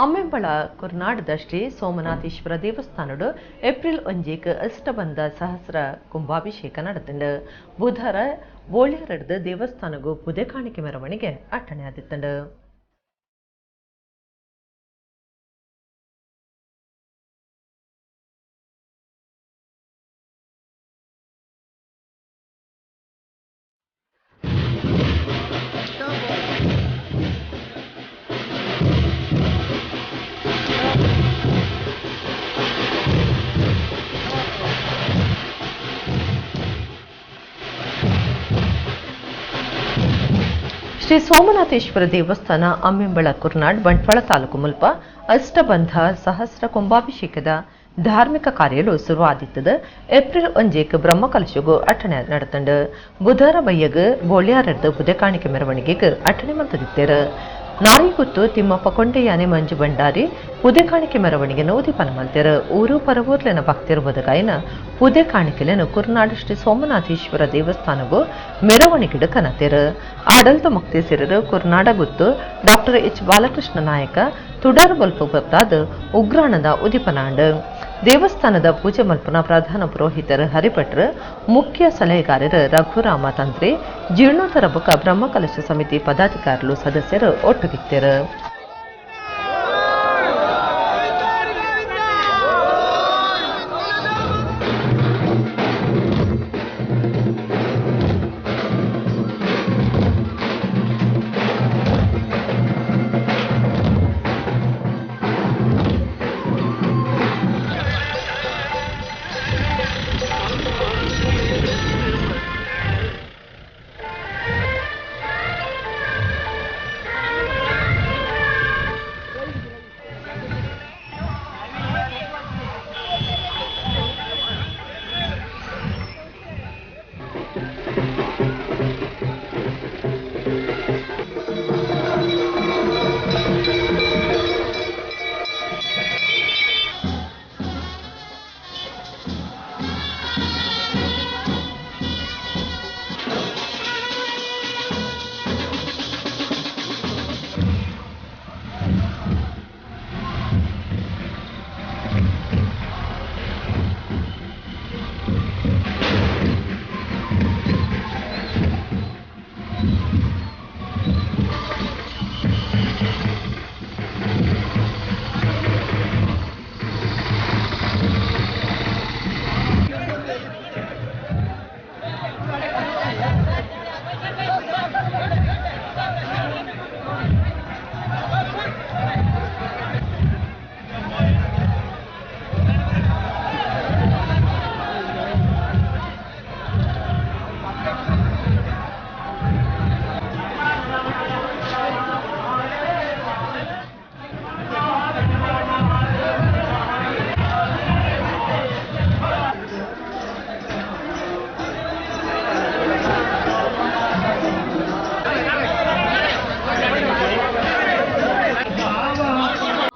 Ammembala ಕುರ್ನಾಡದ Shri Somanatheshwara ದೇವಸ್ಥಾನಡು April 1ಕ್ಕೆ ಅಷ್ಟಬಂಧ ಸಹಸ್ರ ಕುಂಭಾಭಿಷೇಕ ನಡೆತಂಡು. ಬುಧರ ಬೋಳ್ಯಾರಡ್ದು ದೇವಸ್ಥಾನಗೂ ಪುದೆ ಕಾಣಿಕೆ ಮೆರವಣಿಗೆ ಅಟ್ಟಣೆ ಆದಿತ್ತಂಡು. ಶ್ರೀ ಸೋಮನಾಥೇಶ್ವರ ದೇವಸ್ಥಾನ ಅಮ್ಮೆಂಬಳ ಕುರ್ನಾಡ್ ಬಂಟ್ವಾಳ ತಾಲೂಕು ಮುಲ್ಪ ಅಷ್ಟಬಂಧ ಸಹಸ್ರ ಕುಂಭಾಭಿಷೇಕದ ಧಾರ್ಮಿಕ ಕಾರ್ಯಲು ಶುರುವಾದಿತ್ತದ. ಏಪ್ರಿಲ್ 1ಕ್ಕೆ ಬ್ರಹ್ಮಕಲಶಗೂ ಅಟ್ಟಣೆ ನಡೆತಂಡು. ಬುಧರ ಬಯ್ಯಗ್ ಬೋಳ್ಯಾರಡ್ದು ಪುದೆ ಕಾಣಿಕೆ ಮೆರವಣಿಗೆಗೆ ಅಟ್ಟಣೆ ಮಲ್ತದಿತ್ತೇರು. ನಾರಿಗುತ್ತು ತಿಮ್ಮಪ್ಪ ಕೊಂಡೆಯಾನೆ ಮಂಜು ಭಂಡಾರಿ ಪುದೆ ಕಾಣಿಕೆ ಮೆರವಣಿಗೆ ಉದೀಪನ ಮಲ್ತೇರು. ಊರು ಪರವೂರ್ಲೆನ ಭಕ್ತಿರು ಬದಗಾಯಿನ ಪುದೆ ಕಾಣಿಕೆಲೆನು ಕುರ್ನಾಡು ಶ್ರೀ ಸೋಮನಾಥೇಶ್ವರ ದೇವಸ್ಥಾನಗೂ ಮೆರವಣಿಗೆಡು ಕನತೇರು. ಆಡಳಿತ ಮುಕ್ತೇಸರರು ಕುರ್ನಾಡ ಗುತ್ತು ಡಾಕ್ಟರ್ ಎಚ್ ಬಾಲಕೃಷ್ಣ ನಾಯಕ ತುಡರ್ ಬಲ್ಪು ಬತ್ತಾದ ಉಗ್ರಾಣದ ಉದೀಪನಾಂಡು. ದೇವಸ್ಥಾನದ ಪೂಜೆ ಮಲ್ಪನ ಪ್ರಧಾನ ಪುರೋಹಿತರು ಹರಿಭಟ್ರು, ಮುಖ್ಯ ಸಲಹೆಗಾರರು ರಘುರಾಮ ತಂತ್ರಿ, ಜೀರ್ಣೋತ್ತರ ಬುಕ ಬ್ರಹ್ಮಕಲಶ ಸಮಿತಿ ಪದಾಧಿಕಾರಿಗಳು ಸದಸ್ಯರು ಒಟ್ಟುಗಿತ್ತರು.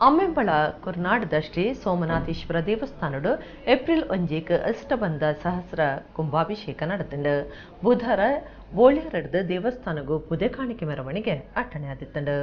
ಅಮ್ಮೆಂಬಳ ಕುರ್ನಾಡದ ಶ್ರೀ ಸೋಮನಾಥೇಶ್ವರ ದೇವಸ್ಥಾನಡು ಏಪ್ರಿಲ್ 1ಕ್ಕೆ ಅಷ್ಟಬಂಧ ಸಹಸ್ರ ಕುಂಭಾಭಿಷೇಕ ನಡೆತಂಡು. ಬುಧರ ಬೋಳ್ಯಾರಡ್ದು ದೇವಸ್ಥಾನಗೂ ಪುದೆ ಕಾಣಿಕೆ ಮೆರವಣಿಗೆ ಅಟ್ಟಣೆ ಆದಿತ್ತಂಡು.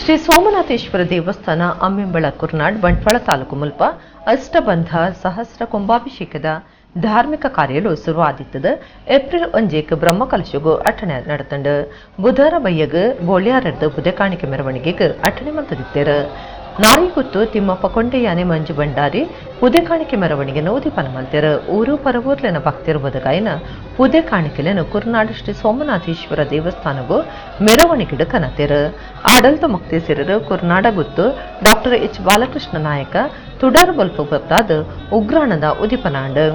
ಶ್ರೀ ಸೋಮನಾಥೇಶ್ವರ ದೇವಸ್ಥಾನ ಅಮ್ಮೆಂಬಳ ಕುರ್ನಾಡ್ ಬಂಟ್ವಾಳ ತಾಲೂಕು ಮುಲ್ಪ ಅಷ್ಟಬಂಧ ಸಹಸ್ರ ಕುಂಭಾಭಿಷೇಕದ ಧಾರ್ಮಿಕ ಕಾರ್ಯಲು ಶುರುವಾದಿತ್ತದ. ಏಪ್ರಿಲ್ 1ಕ್ಕೆ ಬ್ರಹ್ಮಕಲಶಗೂ ಅಟ್ಟಣೆ ನಡೆತಂಡು. ಬುಧರ ಬಯ್ಯಗ್ ಬೋಳ್ಯಾರಡ್ದು ಪುದೆ ಕಾಣಿಕೆ ಮೆರವಣಿಗೆಗೆ ಅಟ್ಟಣೆ ಮಲ್ತದಿತ್ತೇರು. ನಾರಿಗುತ್ತು ತಿಮ್ಮಪ್ಪ ಕೊಂಡೆಯಾನೆ ಮಂಜು ಭಂಡಾರಿ ಪುದೆ ಕಾಣಿಕೆ ಮೆರವಣಿಗೆ ಉದೀಪನ ಮಲ್ತೇರು. ಊರು ಪರವೂರ್ಲೆನ ಭಕ್ತಿರು ಬದಗಾಯಿನ ಪುದೆ ಕಾಣಿಕೆಲೆನು ಕುರ್ನಾಡು ಶ್ರೀ ಸೋಮನಾಥೇಶ್ವರ ದೇವಸ್ಥಾನಗೂ ಮೆರವಣಿಗೆಡು ಕನತೇರು. ಆಡಳಿತ ಮುಕ್ತೇಸರರು ಕುರ್ನಾಡ ಗುತ್ತು ಡಾಕ್ಟರ್ ಎಚ್ ಬಾಲಕೃಷ್ಣ ನಾಯಕ ತುಡರ್ ಬಲ್ಪು ಬತ್ತಾದ ಉಗ್ರಾಣದ ಉದೀಪನಾಂಡು.